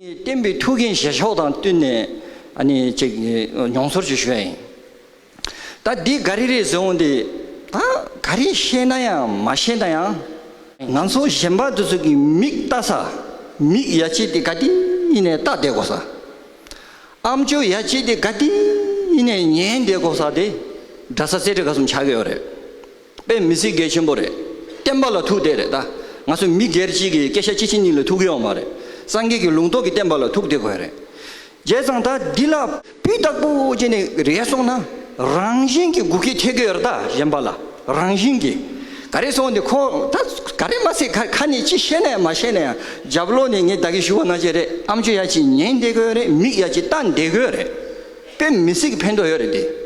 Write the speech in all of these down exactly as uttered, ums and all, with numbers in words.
བསྟན་པའི་ཐུགས་འགན་བཞེས་ཕྱོགས་དང་བསྟུན་ནས་ཨ་ནི་ཅིག་མྱོང་ཚོར་ཅིག་ཞུ་ཡ་ཡིན། ད་འདི་ག་རེ་རེད་ཟེར་འོང་དེ། ད་ག་རེ་ཤེས་ན་ཡང་མ་ཤེས་ན་ཡང་། ང་ཚོ་གཞན་པ་དེ་ཚོ་གི་མིག་ལྟ་ས། མིག་ཡ་གཅིག་དེ་ག་དེ་ཡིན་ནའི་ལྟ་བསྡད་དགོས་ས། ཨམ་ཅོག་ཡ་གཅིག་དེ་ག་དེ་ཡིན་ནའི་ཉན་བསྡད་དགོས་ས་དེ། གྲྭ་ས་སེ་འབྲས་དགའ་གསུམ་ཆགས་ཀྱི་ཡོད་རེད། དཔེ་མི་སྲིད་གལ་ཆེན་པོ་རེད། བསྟན་པ་ལ་ཐུག་བསྡད་རེད་ད། ང་ཚོ་མི་སྒེར་གཅིག་གི་སྐད་ཆ་གཅིག་གཅིག་གཉིས་ལ་ཐུག་གི་ཡོད་མ་རེད། སངས་རྒྱས་ཀྱི་ལུང་རྟོགས་ཀྱི་བསྟན་པ་ལ་ཐུག་བསྡད་དགོས་རེད། བྱས་ཙང་ད་འདི་ལ་སྤུས་དག་པོ་བྱས་ནས་རེད་སོང་ན། རང་བཞིན་གྱི་འགུལ་སྐྱོད་ཐེབས་ཀྱི་ཡོད་རེད་ད། གཞན་པ་ལ་རང་བཞིན་གྱི། ག་རེ་སོང་དེ་ཁོ་ད་ག་རེ་མ་ཟེར། ཁ་ཁ་ནས་ཅི་བཤད་ན་ཡང་མ་བཤད་ན་ཡང་རྒྱབ་ལོགས་ནས་ངས་ད་གིན་ཞུ་བ་ནང་བཞིན་རེད། ཨམ་ཅོག་ཡ་གཅིག་ཉན་བསྡད་དགོས་རེད། མིག་ཡ་གཅིག་ལྟ་བསྡད་དགོས་རེད། དཔེ་མི་སྲིད་ཀྱི་ཕན་ཐོགས་ཡོད་རེད་དེ།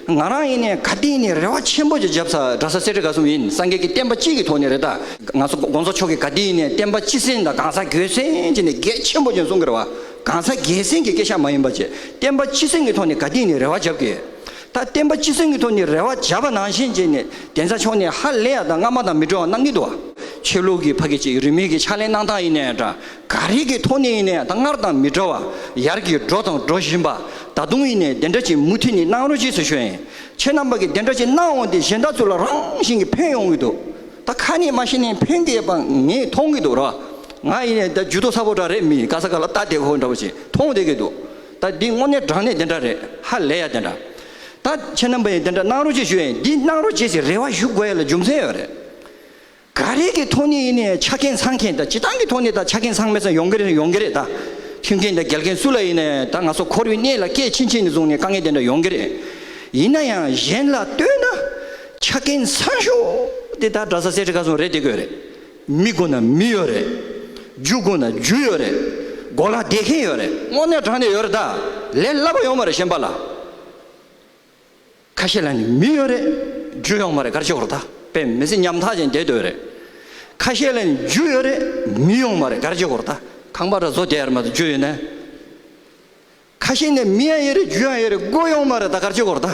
ང་རང་ཡིན་ནའི་ག་དུས་ཡིན་ནའི་རེ་བ་ཆེན་པོ་ཅིག་བརྒྱབ་ས་གྲྭ་ས་སེ་འབྲས་དགའ་གསུམ་ཡིན། སངས་རྒྱས་ཀྱི་བསྟན་པ་སྤྱི་གི་ཐོག་ནས་རེད་ད། ང་ཚོ་གོང་ས་མཆོག་གིས་ག་དུས་ཡིན་ནའི་བསྟན་པ་སྤྱི་སེམས་དང་གང་ཟག་སྒོས་སེམས་ཅིག་ནས་གལ་ཆེན་པོ་ཅིག་གསུང་གི་རེད་བ། གང་ཟག་སྒེར་སེམས་ཀྱི་སྐད་ཆ་མ་ཡིན་པ་བྱས། བསྟན་པ་སྤྱི་སེམས་ཀྱི་ཐོག་ནས་ག་དུས་ཡིན་ནའི་རེ་བ་བརྒྱབ་ཀྱི་ཡོད། ད་བསྟན་པ་སྤྱི་སེམས་ཀྱི་ཐོག་ནས་རེ་བ་བརྒྱབ་པ་ནང་བཞིན་བྱས་ནས་གདན་ས་ཕྱོགས་ནས་ཧ་ལས་ཡ་དང་སྔ་མ་དང་མི་འདྲ་བ་གནང་གི་འདུག་བ། ཆོས་ལུགས་ཀྱི་ཕ་གི་ཅིག་རིས་མེད་ཀྱི་ཕྱག་ལས་གནང་སྟངས་ཡིན་ནའི་འདྲ། ག་རེ་གི་ཐོག་ནས་ཡིན་ནའི་ད་སྔར་དང་མི་འདྲ་བ་ཡར་གྱི་འགྲོ་དང་འགྲོ་བཞིན་པ། ད་དུང་ཡིན་ནའི་དེ་འདྲ་ཅིག་མུ་མཐུད་ནས་གནང་རོགས་བྱེད་ཟེར་ཞུ་ཡིན། ཁྱེད་རྣམ་པ་གིས་དེ་འདྲ་ཅིག་གནང་འོང་དེ་གཞན་དག་ཚོ་ལ་རང་བཞིན་གྱིས་ཕན་ཡོང་གི་འདུག་ད་ཁ་ནས་མ་བཤད་ནའི་ཕན་གྱི་ཡོད་པ་ངས་མཐོང་གི་འདུག་ར། ང་ཡིན་ནའི་ད་ཇུས་གཏོགས་ཚ་པོ་འདྲ་རེད། མི་ག་ས་ག་ལ་ལྟ་བསྡད་ཁོ་འདྲ་བོ་ཞིག་མཐོང་བསྡད་ཀྱི་འདུག་ད་འདི་དངོས་གནས་དྲང་གནས་དེ་འདྲ་རེད། ཧ་ལས་ཡ་དེ་འདྲ། ད་ཁྱེད་རྣམ་པ་ཡིས་དེ་འདྲ་གནང་རོགས་བྱེད་ཞུ་ཡིན། འདི་གནང་རོགས་བྱེད་ཟེར་རེ་བ་ཞུ་དགོས་ཡ་ལ་རྒྱུ་མཚན་ཡོད་རེད། ག་རེ་གི་ཐོག་ནས་ཡིན་ནའི་ཆ་རྐྱེན་ཚང་མཁན་དང་། སྤྱིར་བཏང་གི་ཐོག་ནས་ད་ཆ་རྐྱེན་ཚང་མེད་ཙང་ཡོང་གི་རེད། ཡོང་གི་རེད་ད། མཐུན་རྐྱེན་དང་འགལ་རྐྱེན་སུ་ལ་ཡིན་ནའི་ད་ང་ཚོ་འཁོར་བའི་གནས་ལ་སྐྱེས་ཕྱིན་ཕྱིན་ནས་བཟུང་ནས་དཀའ་ངལ་དེ་འདྲ་ཡོང་གི་རེད། ཡིན་ན་ཡང་གཞན་ལ་ལྟོས་ན་ཆ་རྐྱེན་ཚང་ཤོས་དེ་ད་གྲྭ་ས་སེ་འབྲས་དགའ་གསུམ་རེད་བསྡད་ཀྱི་ཡོད་རེད། མི་དགོས་ན་མི་ཡོད་རེད། རྒྱུ་དགོས་ན་རྒྱུ་ཡོད་རེད། གོ་ལ་བསྡད་མཁན་ཡོད་རེད། དངོས་གནས་དྲང་གནས་ཡོད་རེད་ད། ལས་སླ་པོ་ཡོད་མ་རེད་གཞན་པ་ལ། ཁ་ཤས་ལ་ནི་མི་ཡོད་རེད། རྒྱུ་ཡོད་མ་རེད། ག་རེ་བྱེད་དགོས་རེད་ད། དཔེ་མི་སྲིད་ཉམ་ཐག་ཅན་བསྡད་སྡོད་རེད། ཁ་ཤས་ལ་ནི་རྒྱུ་ཡོད་རེད། མི་ཡོད་མ་རེད། ག་རེ་བྱེད་དགོས་རེད་ད། ཁང་པ་ར་བཟོ་བསྡད་ཡ་རེད་མ་གཏོགས་རྒྱུ་ཡོད་ན། ཁ་ཤས་ནི་མི་ཡང་ཡོད་རེད། རྒྱུ་ཡང་ཡོད་རེད། སྒོ་ཡོད་མ་རེད་ད། ག་རེ་བྱེད་དགོས་རེད་ད།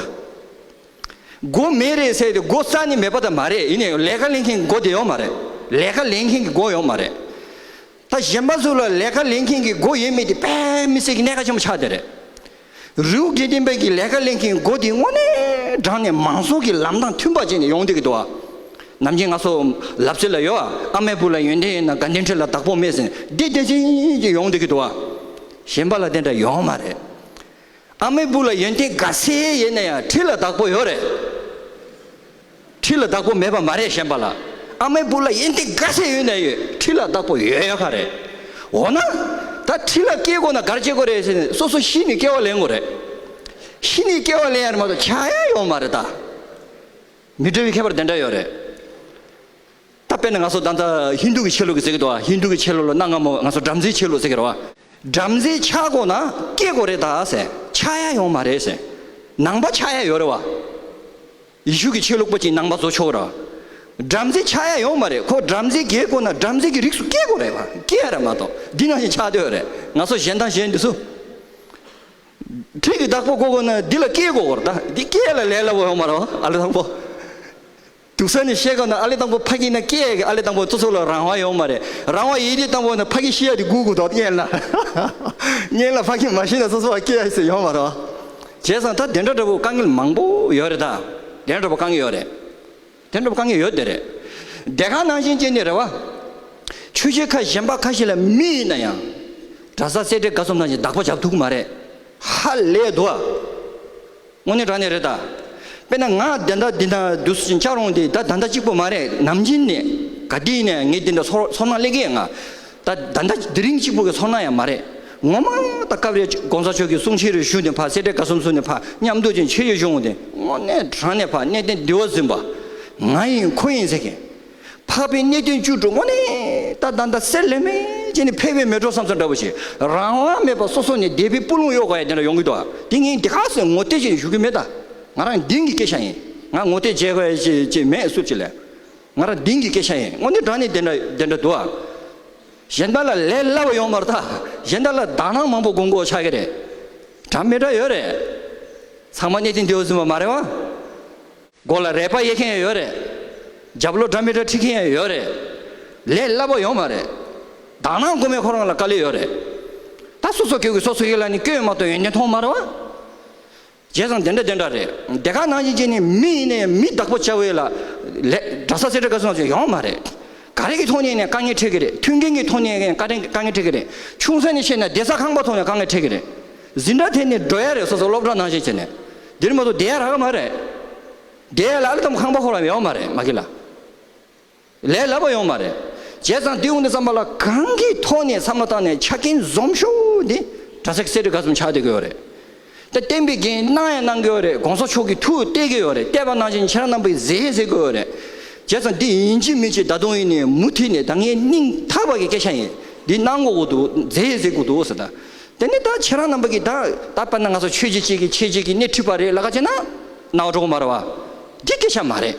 སྒོ་མེད་རེད་ཟེར་ཏེ་སྒོ་རྩ་ནས་མེད་པ་ད་མ་རེད། ཡིན་ནའི་ལས་ཀ་ལས་མཁན་གྱི་སྒོ་དེ་ཡོད་མ་རེད། ལས་ཀ་ལས་མཁན་གྱི་སྒོ་ཡོད་མ་རེད། ད་གཞན་པ་ཚོ་ལ་ལས་ཀ་ལས་མཁན་གྱི་སྒོ་ཡོད་མེད་དེ་དཔེ་མི་སྲིད་ཀྱི་གནད་འགག་ཆེན་པོ་ཆགས་བསྡད་རེད། རི་བོ་དགེ་ལྡན་པའི་གི་ལས་ཀ་ལས་མཁན་སྒོ་དེ་དངོས་གནས་དྲང་གནས་མང་ཚོགས་ཀྱི་ལམ་དང་མཐུན་པ་བྱས་ནས་ཡོང་བསྡད་ཀྱི་འདུག་བ། ནམ་རྒྱུན་ང་ཚོ་ལབ་ཚུལ་ལ་ཡོད་བ། ཨ་མའི་བུ་ལ་ཡོན་ཏན་ཡོད་ན་དགའ་ལྡན་ཁྲི་ལ་བདག་པོ་མེད་ཟེར། འདི་དེ་བཞིན་གྱི་ཡོང་བསྡད་ཀྱི་འདུག་བ། གཞན་པ་ལ་དེ་འདྲ་ཡོང་མ་རེད། ཨ་མའི་བུ་ལ་ཡོན་ཏན་ག་ཚད་ཡོད་ན་ཡང་ཁྲི་ལ་བདག་པོ་ཡོད་རེད། ཁྲི་ལ་བདག་པོ་མེད་པ་མ་རེད། གཞན་པ་ལ། ཨ་མའི་བུ་ལ་ཡོན་ཏན་ག་ཚད་ཡོད་ན་ཡོད། ཁྲི་ལ་བདག་པོ་ཡོད་ཡོད་ཁ་རེད། འོ་ན། ད་ཁྲི་ལ་སྐྱེ་དགོས་ན་ག་རེ་བྱེད་དགོས་རེད་ཟེར་ནས་སོ་སོ་ཤི་ནས་སྐྱེ་བ་ལེན་དགོས་རེད། ཤི་ནས་སྐྱེ་བ་ལེན་ཡ་རེད་མ་གཏོགས་ཆགས་ཡ་ཡོད་མ་རེད་ད། མི་འདྲ་བའི་ཁྱད་པར་དེ་འདྲ་ཡོད་རེད། ད་དཔེར་ན་ང་ཚོ་ད་ལྟ་ཧིན་རྡུ་གི་ཆོས་ལུགས་ཀྱི་ཟེར་གི་འདུག་བ། ཧིན་རྡུ་གི་ཆོས་ལུགས་ལ་གནའ་སྔ་མོ་ང་ཚོ་བྲམ་ཟེའི་ཆོས་ལུགས་ཟེར་གི་རེད་བ། བྲམ་ཟེ་ཆགས་དགོས་ན་སྐྱེ་དགོས་རེད་ད་ཟེར། ཆགས་ཡ་ཡོད་མ་རེད་ཟེར། ནང་པ་ཆགས་ཡ་ཡོད་རེད་བ། ཡེ་ཤུ་གི་ཆོས་ལུགས་པ་ཅིག་ནང་པ་བཟོ་ཆོག་ར། བྲམ་ཟེ་ཆགས་ཡ་ཡོད་མ་རེད། ཁོ་བྲམ་ཟེ་སྐྱེ་དགོས་ན་བྲམ་ཟེ་གི་རིགས་སུ་སྐྱེ་དགོས་རེད་བ། སྐྱེ་ཡ་རེད་མ་གཏོགས་འདི་ནང་བཞིན་ཆགས་སྡོད་རེད། ང་ཚོ་གཞན་དང་གཞན་འདི་ཚོ། ཁྲི་གི་བདག་པོ་དགོས་དགོས་ན་འདི་ལ་སྐྱེ་དགོས་རེད་ད། འདི་སྐྱེ་ཡ་ལ་ལས་སླ་པོ་ཡོད་མ་རེད་བ། ཨ་ལེ་དང་པོ། སྡུག་ས་ནས་བཤད་དགོས་ན་ཨ་ལེ་དང་པོ་ཕ་གི་ན་སྐྱེ་ཡ་གི་ཨ་ལེ་དང་པོ་སོ་སོ་ལ་རང་དབང་ཡོད་མ་རེད། རང་དབང་ཡིན་དུས་དང་པོ་ན་ཕ་གི་ཤི་ཡ་དེ་སྒུག་དགོས་དོ་སྔོན་ལ། སྔོན་ལ་ཕ་གི་མ་ཤི་ན་སོ་སོ་ལ་སྐྱེ་ཡ་ཟེར་ཡོད་མ་རེད་བ། བྱས་ཙང་ད་དེ་འདྲ་འདྲ་པོ་དཀའ་ངལ་མང་པོ་ཡོད་རེད་ད། དེ་འདྲ་འདྲ་པོ་དཀའ་ངལ་ཡོད་རེད། དེ་འདྲ་པོ་དཀའ་ངལ་ཡོད་དེ་རེད། དེ་ག་ནང་བཞིན་བྱས་ནས་རེད་བ། ཆོས་བྱེད་ཁག་གཞན་པ་ཁ་ཤས་ལ་མི་ཡིན་ན་ཡང་། གྲྭ་ས་སེ་འབྲས་དགའ་གསུམ་ནང་བཞིན་བདག་པོ་རྒྱབ་ཐུབ་ཀྱི་མ་རེད། ཧ་ལས་འདུག་ཨ། དངོས་གནས་དྲང་གནས་རེད་ད། དཔེར་ན་ང་ད་ལྟ་འདི་ན་འདུག་སེ་བཅར་འོང་དེ་ད་ད་ལྟ་གཅིག་པོ་མ་རེད། ནམ་རྒྱུན་ནས་ག་དུས་ནས་ངས་འདི་འདྲ་ཚོར་ཚོར་སྣང་སླེབས་ཀྱི་ཡོད། ང་ད་ད་ལྟ་དེ་རིང་གཅིག་པོ་གི་ཚོར་སྣང་ཡང་མ་རེད། ངོ་མ་ད་སྐབས་རེ་གོང་ས་མཆོག་གི་གསུང་ཆོས་རེ་ཞུས་ནས་ཕར་སེ་འབྲས་དགའ་གསུམ་ཚུར་ནས་ཕར་མཉམ་དུ་ཅིག་ཆོས་ཞུ་འོང་དེ་དངོས་གནས་དྲང་གནས་ཕར་གནས་བརྟན་འདི་བ་ཟིན་པ། ང་ཡིན་ཁོ་ཡིན་ཟེར་མཁན། འཕགས་པའི་གནས་བརྟན་བཅུ་དྲུག་དངོས་གནས་ད་ད་ད་གསེར་ལས་མེད་ཅེས་ནི་ཕལ་པའི་མེ་ཏོག་བསམ་ཚུལ་འདྲ་པོ་ཞིག་རང་དབང་མེད་པ་སོ་སོ་ནས་སྡེ་པའི་སྤུ་ལོང་གཡོག་དགོས་ཡ་དེ་འདྲ་ཡོང་གི་འདུག་ཨ། དེ་ངས་འདི་ག་ཟེར་ངོ་དེབ་ཅིག་ཞུ་གི་མེད་ད། ང་རང་གཏིང་གི་སྐད་ཆ་ཡིན། ང་ངོ་དེབ་བརྗེ་དགོས་ཡ་ཅིག་ཅིག་མེད་སུ་ཅིག་ལས། ང་རང་གཏིང་གི་སྐད་ཆ་ཡིན། དངོས་གནས་དྲང་གནས་དེ་འདྲ་དེ་འདྲ་འདུག་ཨ། གཞན་དག་ལ་ལས་སླ་པོ་ཡོང་མ་རེད་ད། གཞན་དག་ལ་དག་སྣང་མང་པོ་སྒོམ་དགོས་ཆགས་ཀྱི་རེད། འདྲ་མི་འདྲ་ཡོད་རེད། ཚང་མ་གནས་བརྟན་འདི་བ་ཟིན་པ་མ་རེད་བ། མགོ་ལ་རལ་པ་གཡས་མཁན་ཡང་ཡོད་རེད། རྒྱབ་ལོགས་འདྲ་མི་འདྲ་ཁྲིད་མཁན་ཡང་ཡོད་རེད། ལས་སླ་པོ་ཡོད་མ་རེད། དག་སྣང་སྒོམ་མཁན་ཁོ་རང་ལ་དཀའ་ལས་ཡོད་རེད། སོ་སོ་སྐྱོ་གི་སོ་སོ་ཡིད་ལ་ནི་སྐྱོ་མ་གཏོགས་ཡོན་ཏན་མཐོང་མ་རེད་བ། བྱས་ཙང་དེ་འདྲ་དེ་འདྲ་རེད། དེ་ག་ནང་བཞིན་བྱས་ནས་མི་ཡིན་ནའི་མི་བདག་པོ་བྱ་བའི་ལ་ལས་གྲྭ་ས་སེ་འབྲས་དགའ་སོང་ཅིག་ཡོང་མ་རེད། ག་རེ་གི་ཐོག་ནས་ནས་དཀའ་ངལ་འཕྲད་ཀྱི་རེད། མཐུན་རྐྱེན་གྱི་ཐོག་ནས་དཀའ་ངལ་དཀའ་ངལ་འཕྲད་ཀྱི་རེད། ཆུང་ས་ནས་བཤད་ན་བསྡད་ས་ཁང་པ་ཐོག་ནས་དཀའ་ངལ་འཕྲད་ཀྱི་རེད། འཛིན་གྲྭ་དེ་ནས་འགྲོ་ཡ་རེད། སོ་སོ་སློབ་གྲྭ་ནང་བཞིན་བྱས་ནས་འདིར་མ་གཏོགས་བསྡད་ཡ་རག་གི་མ་རེད། བསྡད་ཡ་ལ་ཨ་ལ་དམ་ཁང་པ་ཁོ་རང་ཡོང་མ་རེད་མ་གི་ལ། ལས་སླ་པོ་ཡོང་མ་རེད། བྱས་ཙང་དེ་འོང་དུས་ཙམ་པ་ལ་གང་གི་ཐོག་ནས་བསམ་བློ་བཏང་ནས་ཆ་རྐྱེན་འཛོམས་ཤོས་འདི་གྲྭ་ས་གི་སེ་འབྲས་དགའ་གསུམ་ཆགས་བསྡད་ཀྱི་ཡོད་རེད། ད་བསྟན་པའི་འགན་གནང་ཡང་གནང་གི་ཡོད་རེད། གོང་ས་མཆོག་གིས་ཐུགས་གཏད་ཀྱི་ཡོད་རེད། གཏད་པ་ནང་བཞིན་ཁྱེད་རང་རྣམ་པས་མཛད་ཟེར་གྱི་ཡོད་རེད། བྱས་ཙང་འདི་ཡིན་གཅིག་མིན་གཅིག་ད་དུང་ཡིན་ནས་མུ་མཐུད་ནས་ད་ངའི་སྙིང་ཐག་པ་གི་སྐད་ཆ་ཡིན། འདི་གནང་དགོས་ཀྱི་འདུག་མཛད་ཟེར་དགོས་འདུག་ཟེར། ད་དེ་ནི་ད་ཁྱེད་རང་རྣམ་པ་གིས་ད་ད་དཔེར་ན་ང་ཚོ་ཆོས་བརྒྱུད་གཅིག་གིས་ཆོས་བརྒྱུད་ཀྱི་སྣེ་ཁྲིད་པ་རེད་ལབ་ཀ་བྱས་ན་རྣ་བ་འགྲོ་གི་མ་རེད་བ། འདི་སྐད་ཆ་མ་རེད།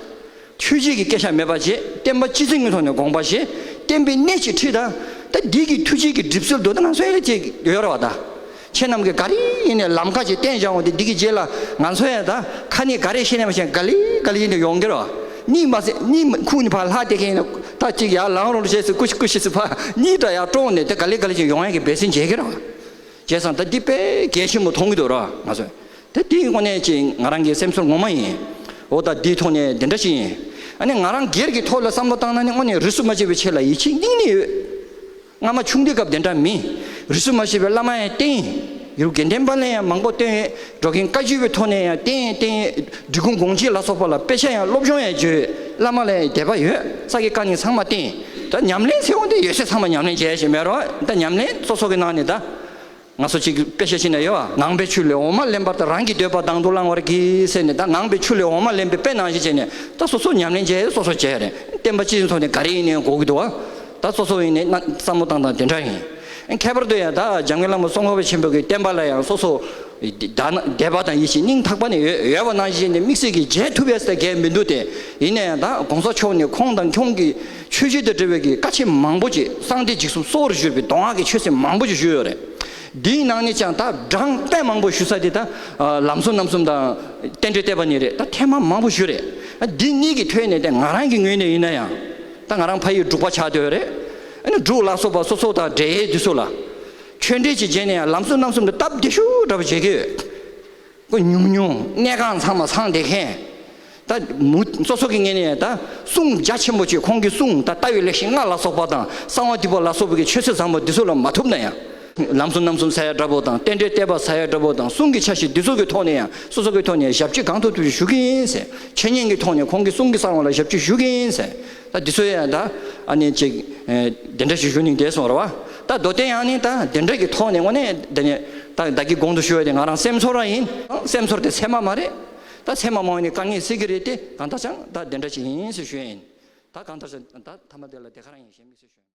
ཆོས་བརྒྱུད་ཀྱི་སྐད་ཆ་མེད་པ་བྱས། བསྟན་པ་སྤྱི་བྱིངས་ཀྱི་ཐོག་ནས་དགོངས་པ་བཞེས། བསྟན་པའི་གནས་ཅིག་ཁྲིད་དང་། ད་འདི་གི་ཐུགས་རྗེ་གི་གྲིབ་བསིལ་དུ་ད་ང་ཚོ་ཡང་ཅིག་ཡོད་རེད་བ་ད། ཁྱེད་རྣམས་ཀྱིས་ག་རེ་ཡིན་ནས་ལམ་ཁ་ཅིག་བསྟན་བཞག་འོང་དུས་འདི་གི་རྗེས་ལ་ང་ཚོ་ཡང་ད་ཁ་ནས་ག་རེ་བཤད་ནས་མ་བཤད་ག་ལེ་ག་ལེ་ཡིན་དུ་ཡོང་གི་རེད་བ། གཉིད་མ་སད་གཉིད་མ་ཁུག་ནས་ཕར་ལྷག་བསྡད་མཁན་ཡིན་ན་ད་ཅིག་ཡར་ལངས་རོགས་བྱས་སུ་ཀུ་ཤི་ཀུ་ཤི་སུ་ཕར་གཉིད་འདྲ་ཡར་དཀྲོགས་ནས་ད་ག་ལེ་ག་ལེ་ཅིག་ཡོང་ཡ་གི་འབད་བརྩོན་བྱེད་ཀྱི་རེད་བ། བྱས་ཙང་ད་འདི་དཔེ་གལ་ཆེན་པོ་མཐོང་གི་འདུག་ར་ང་ཚོས། ད་འདིའི་དངོས་གནས་ཀྱི་ང་རང་གི་སེམས་ཚོར་ངོ་མ་ཡིན། འོ་ད་འདིའི་ཐོག་ནས་འདི་འདྲ་ཞིག་ཡིན། ཨ་ནི་ང་རང་སྒེར་གྱི་ཐོག་ལ་བསམ་བློ་བཏང་ན་ནི་དངོས་གནས་རིས་སུ་མ་ཆད་པའི་ཆེད་ལ་ཡིད་ཆེས་སྙིང་ནས་ཡོད། སྔ་མ་ཆུང་དུས་སྐབས་དེ་འདྲ་མིན། རིས་སུ་མ་ཆད་པའི་བླ་མ་ཡང་བསྟེན། ཡུལ་དགེ་ལྡན་པ་ལ་ཡང་མང་པོ་བསྟེན། འགྲོ་མགོན་བཀའ་བརྒྱུད་པའི་ཐོག་ནས་ཡང་བསྟེན་བསྟེན། འབྲི་གུང་དགོངས་གཅིག་ལ་སོགས་པ་ལ་དཔེ་ཆ་ཡང་སློབ་སྦྱོང་ཡང་བརྒྱུད། བླ་མ་ལ་ཡང་དད་པ་ཡོད། ས་དགེ་བཀའ་རྙིང་ཚང་མ་བསྟེན། ད་ཉམས་ལེན་ཟེར་འོང་དུས་ཡོད་ཚད་ཚང་མ་ཉམས་ལེན་བྱས་ཞེས་མེད་རོགས། ད་ཉམས་ལེན་སོ་སོ་གི་ནང་ནས་ད། ང་ཚོ་གཅིག་དཔེ་ཆ་ཅིག་ན་ཡོད་བ། ངང་པའི་ཆོས་ལས་འོག་མ་ལེན་པར་ཐལ། རང་གི་འདོད་པ་དང་དུ་བླང་བར་གྱིས་ཟེར་ནས། ད་ངང་པའི་ཆོས་ལས་འོག་མ་ལེན་པའི་དཔེ་ནང་བཞིན་བྱས་ནས་ད་སོ་སོ་ཉམས་ལེན་བྱས། སོ་སོ་བྱས་རེད། བསྟན་པ་སྤྱི་ཚོགས་ནས་ག་རེ་ཡིན་ནའི་དགོས་ཀྱི་འདུག་བ། ད་སོ་སོ་ཡིན་ནའི་ན་བསམ་བློ་བཏང་སྟངས་དེ་འདྲ་ཡིན། ཁྱད་པར་དུ་ཡང་ད་འཇམ་མགོན་བླ་མ་ཙོང་ཁ་པ་ཆེན་པོ་གི་བསྟན་པ་ལ་ཡང་སོ་སོ་དད་ན་དད་པ་དང་ཡིད་ཆེས་སྙིང་ཐག་པ་ནས་ཡོད་ཡོད་པ་ནང་བཞིན་ནས་དམིགས་བསལ་གྱིས་བྱེད་ཐུབ་ཡས་ཟེར་གལ་མི་འདུག་སྟེ། ཡིན་ན་ཡང་ད་གོང་ས་མཆོག་ནས་ཁོང་དང་ཁོང་གི་ཆོས་བརྒྱུད་དང་འབྲེལ་བའི་གི་བཀའ་ཆེམས་མང་པོ་ཅིག་གསང་བདེ་འཇིགས་གསུམ་གསོལ་བར་བཞུགས་པའི་གདོང་ལྔ་གི་ཆོས་ཚན་མང་པོ་ཅིག་ཞུས་ཡོད་རེད། འདིའི་ནང་ནས་ཀྱང་ད་གྲངས་དཔེ་མང་པོ་ཞུ་ས་དེ་ད་ལམ་གསུམ་རྣམ་གསུམ་དང་རྟེན་འབྲེལ་བསྟོད་པ་གཉིས་རེད། ད་ཐེངས་མ་མང་པོ་ཞུས་རེད། འདི་གཉིས་ཀྱི་ཐོག་ནས་ད་ང་རང་གི་ངོས་ནས་ཡིན་ན་ཡང་། ད་ང་རང་ཕ་ཡུལ་འབྲུག་པ་ཆགས་བསྡད་ཡོད་རེད། ཨ་ནི་འབྲུག་ལ་སོགས་པ་སོ་སོ་དང་འབྲེལ་ཡས་དེ་ཚོ་ལ་ཆོས་འབྲེལ་ཅིག་བྱས་ན་ཡང་ལམ་གསུམ་རྣམ་གསུམ་དུ་སྟབས་བདེ་ཤོས་འདྲ་པོ་བྱེད་ཀྱི་ཡོད། ཁོ་ཉུང་ཉུང་གནས་ཁང་ཚང་མ་ཚང་བསྡད་མཁན། ད་མུ་སོ་སོ་གི་ངོས་ནས་ད་གསུང་རྒྱ་ཆེན་པོ་ཅིག་ཁོང་གི་གསུང་ད་ལྟ་བའི་ལེགས་བཤད་ལྔ་ལ་སོགས་པ་དང་གསང་བ་འདུས་པ་ལ་སོགས་པའི་གི་ཆོས་ཚན་བཟང་པོ་འདི་ཚོ་ལ་མ་ཐུབ་ན་ཡང་། ལམ་གསུམ་རྣམ་གསུམ་ཟེར་ཡ་འདྲ་པོ་དང་རྟེན་འབྲེལ་བསྟོད་པ་ཟེར་ཡ་འདྲ་པོ་དང་གསུང་གི་ཆ་ཤས་འདི་ཚོ་གི་ཐོག་ནས་ཡང་སོ་སོ་གི་ཐོག་ནས་ཞབས་ཕྱི་གང་ཐུབ་ཐུབ་ཞུ་གི་ཡིན་ཟེར། འཆད་ཉན་གྱི་ཐོག་ནས་ཁོང་གི་གསུང་གི་གསང་བ་ལ་ཞབས་ཕྱི་ཞུ་གི་ཡིན་ཟེར། ད་འདི་ཚོ་ཡང་ད་ཨ་ནི་ཅིག་ཨེ་དེ་འདྲ་ཞིག་ཞུ་ནི་བསྡད་སོང་ར་བ། ད་མདོ་དོན་ཡང་ནི་ད་དེ་འདྲ་གི་ཐོག་ནས་དངོས་གནས་དེ་ནས་ད་བདག་གི་གོང་དུ་ཞུ་བ་དེ་ང་རང་སེམས་ཚོར་ར་ཡིན། སེམས་ཚོར་དེ་ཚད་མ་མ་རེད། ད་ཚད་མ་མང་བ་ནི་དཀའ་ངལ་སེལ་གི་རེད་དེ། གང་ལྟར་ཀྱང་ད་དེ་འདྲ་ཞིག་ཡིན་ཟེར་ཞུ་ཡ་ཡིན། ད་གང་ལྟར་ཀྱང་ད་ཐ་མ་དེ་ལ་དེ་ག་རང་ཡིན་ཞེས་དམིགས་བསལ་ཞུ་ཡ་ཡིན།